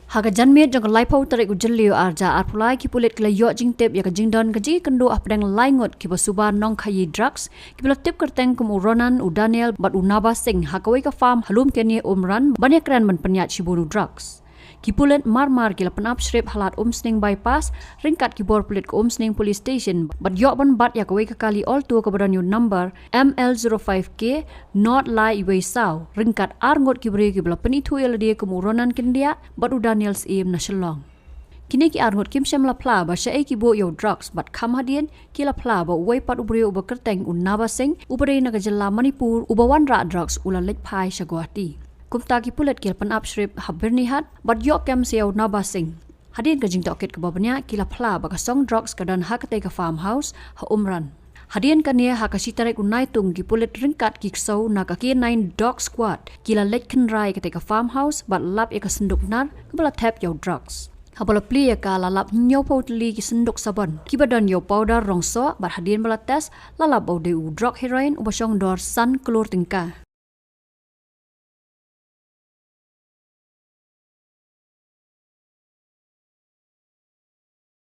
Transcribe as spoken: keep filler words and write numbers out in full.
Ha ka janmiet jong ka laiphew tarik u Jylliew arhajar arphew lai, ki pulit ki la ïoh jingtip ïa ka jingdon ka jingkynduh hapdeng lai ngut kiba suba nongkhaïi drugs, kiba la tip kyrteng kum u Ronan, u Daniel bad u Naba Singh ha kawei ka farm ha lum kane Umran ban ïakren ban pynïaid shibun u drugs. Ki pulit mar mar ki la pynap shrip ha lad Umsning Bypass ryngkat ki bor pulit ka Umsning Police Station bad ïoh ban bat ïa kawei ka kali Alto kaba don ïa u number M L zero five K not lai iwei saw ryngkat ar ngut ki briew kiba la pynithuh ïa lade kum u Ronan Kyndiah bad u Daniel Syiem na Shillong. Kine ki ar ngut kim shym la phla ba shaei ki buh ïa u drugs bad kham hadien ki la phla ba uwei pat u briew uba kyrteng u Naba Singh uba dei na ka jylla Manipur uba wanrah drugs u la leit phai sha Guwahati. Kumta ki pulit ki la pynap shrip ha Byrnihat bad ïoh kem sa ïa u Naba Singh. Hadien ka jingtohkit kaba bniah ki la phla ba ka song drugs ka don ha katei ka farmhouse ha Umran. Hadien kane ha ka shi tarik u Naitung ki pulit ryngkat ki ksew na ka K nine Dog Squad ki la leit kynra ïa katei ka farmhouse bad lap ïa ka synduk nar kaba la thep ïa u drugs. Haba la plie ïa ka la lap hynñiewphew tylli ki synduk sabon kiba don ïa u powder rong soh bad hadien ba la test la lap ba u dei u drok heroin uba shong dor san klur tyngka.